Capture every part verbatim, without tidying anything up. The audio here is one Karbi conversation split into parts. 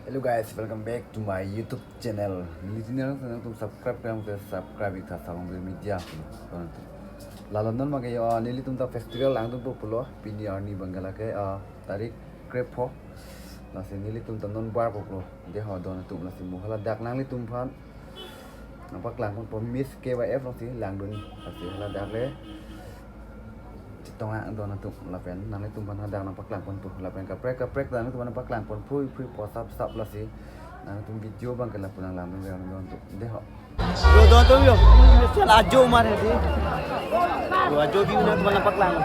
Hello guys, welcome back to my YouTube channel. Neli channel nangtum subscribe klemkle, subscribe ik tha, Salongbir Media. Lalo non mage yo, nelitum ta festival langdunpo pulo, pini arni abang ke lake, ah, tarik krepho. Lasi nelitum ta non barpo pulo. Dei ho don atum, lasi mo haladak nanglitum aphan nangpaklang ponpo, Miss K Y F alongsi langdun. Lasi haladak le chetong-ang don atum, lapen nanglitum aphan hadak nangpaklang ponpo, lapen kaprek kaprek nanglitum aphan nangpaklang ponpo, phui phui po sap sap, lasi nanglitum video abang ke lapu nanglangdun, langdun don atum. Dei ho. Yo, don atum yo. Sel ajo mar hedi. Yo, ajo view nangtum aphan nangpaklang.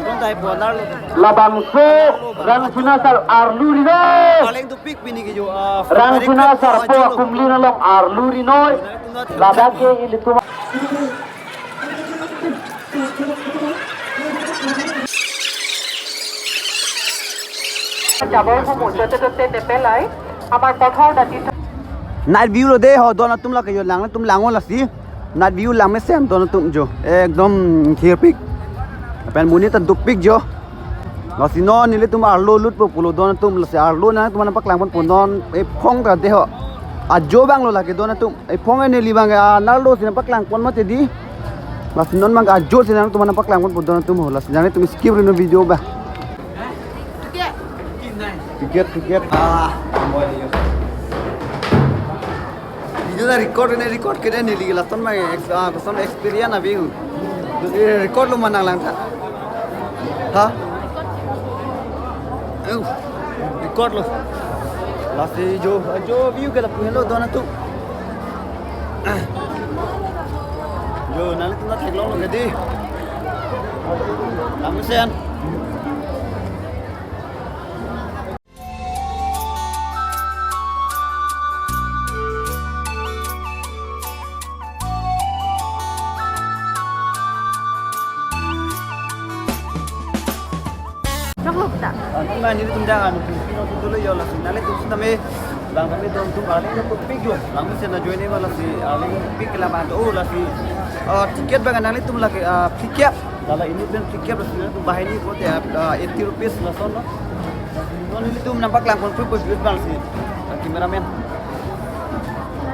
Don dai po nar lo. Labangso Rangsina Sar arlu rinoi. Paling dopik pini ke yo, ah, Rangsina Sar po ajo lo. Kumli nalong arlu rinoi. Ladak ke ilitum. জাবৰসমূহ য'তে ত'তে নেপেলাই আমাৰ পথৰ দাঁতিত Night view lo dei ho, don atum lake yo, langletum lang-o lasi. Night view langmesen don atum jo. Ekdom thirpik. Lapen monit ta dopik jo. Lasi non nelitum arlo lutpo pulo don atum, lasi arlo nangtum aphan nangpaklang ponpo, non ephong ta dei ho. Ajo abang lo lake don atum. Ephong neli abang ke, ah, nar lo si nangpaklang pon mati dei. Lasi non abang ke ajo si nangtum aphan nangpaklang ponpo don atum ho. Lasi nanglitum skip ri non video abang. Tiket, tiket. Ah, video ta record ne, record ke ne neli lason abang ex-, ah, lason experience abi hu. Record lo ma nanglang tha. Ha? Eu, record lo. Lasi jo, jo view ke lapu henlo don atum. Jo, nanglitum ta theklonglo ke dei. Langmesen. Choklo puta. Anu ma nelitum dak anu pino tu dolo yo, lasi nanglitum sitame bang kami don atum arleng ke pik jo. Langmesen ajoine ma lasi arleng pik ke laban to, oh, lasi, ah, tiket abang nanglitum lake, ah, tiket. Lala ini pen tiket lasi nanglitum banghini pote, ah, eighty rupees lason lo. Non nelitum nangpaklang ponpo, pui pui bang si, ah, cameraman.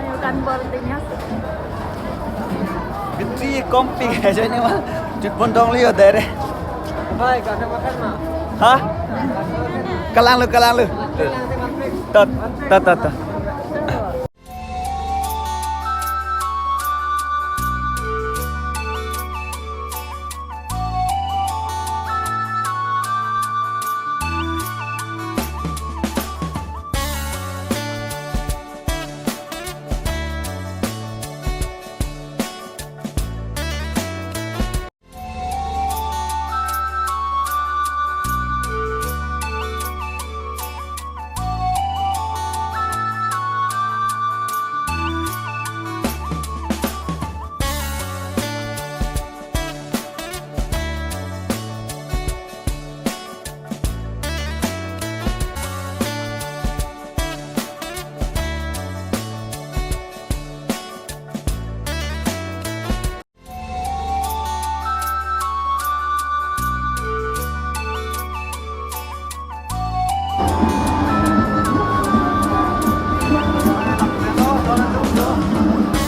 Ayo kan bor tingnya. Battery kompik ajoine ma. Chut pon dong liyo dere. Bhai, kata makan ma? Ha? Kalang lo, kalang lo. Tat, tat, tat, tat.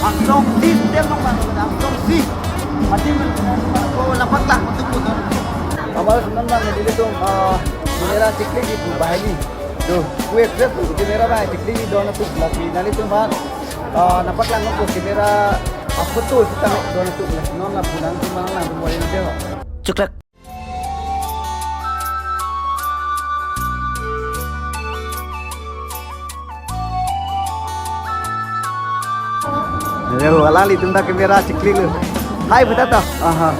Langsung si, dia memang langsung si. Mati men, ko nampak lah untuk putar. Kamal senang bang, jadi tu, eh, camera chiklik itu bahaya. Tuh, kue kue tuh, camera bang, chiklik don atum, lasi nanglitum bang. Ah, nangpaklang ko camera, ah, photo sitame don atum, non lapu nangtum nanglang tum boleh nanti ho. Cuklek. Ayo, alanglitum ta camera chiklik lo. Hai, betul toh? Aha.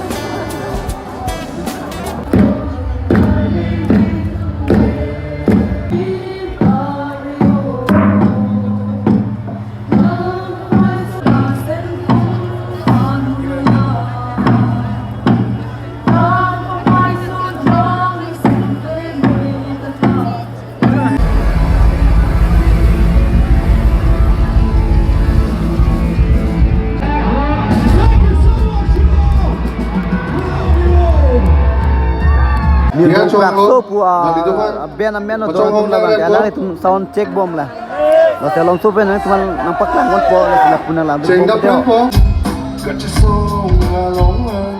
Chonglo. Rakso pu, ah, band amen atum labang ke, alangtum sound check bom la. Lasi alongso pen nangtum nangpaklang ponpo, lasi lapu nanglang. Chengdap ponpo. Kachesong along an,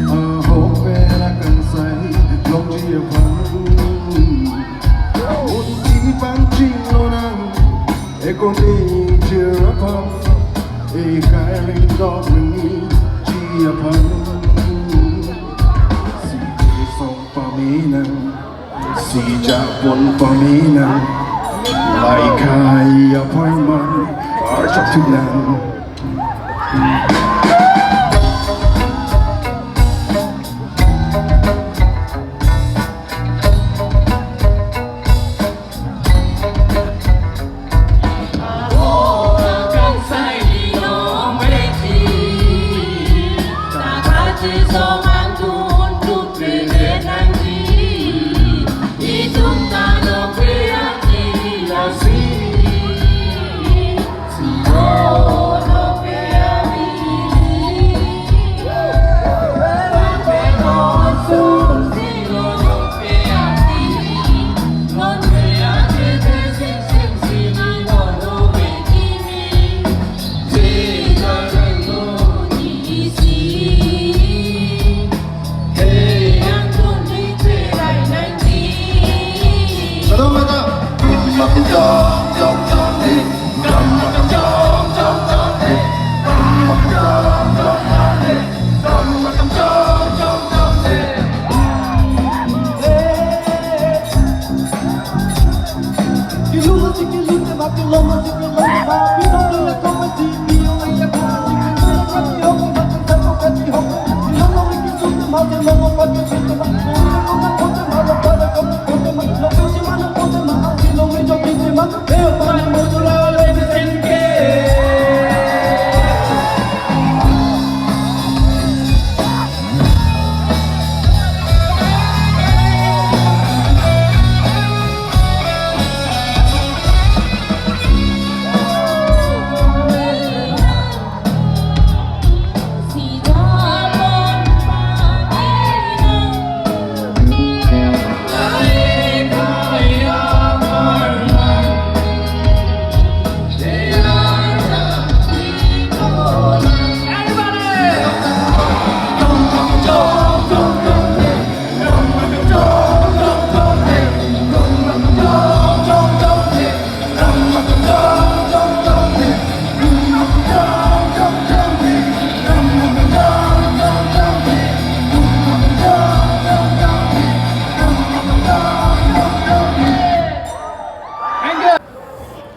ahopen akangsai longji aphan. Munti pangching lonang, ekoni chirapam, ekai ring dok ring ji aphan. Si song pamenang, si japon pamenang, laikai apharman archak tunang.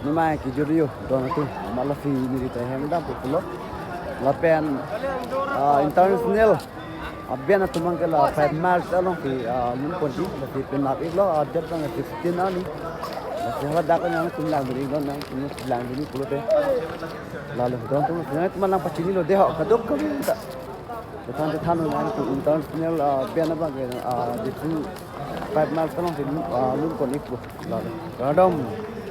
Namai kejor-o don atum, malasi neli ta hem dam pulo. Lapen, ah, international a-band atum abang ke la five miles along si, ah, lun ponji, lasi penap iklo, ah, date abang ke sixteen arni. Lasi haladak nangtum lang duni, nangtum lang duni pulote. Lalo don atum, nangtum nangpachinilo dei ho, kadokave ta. Than than nangtum international, ah, band abang ke, ah, Diphu five miles along si, ah, lun pon ikpo. Lalo. Kardom.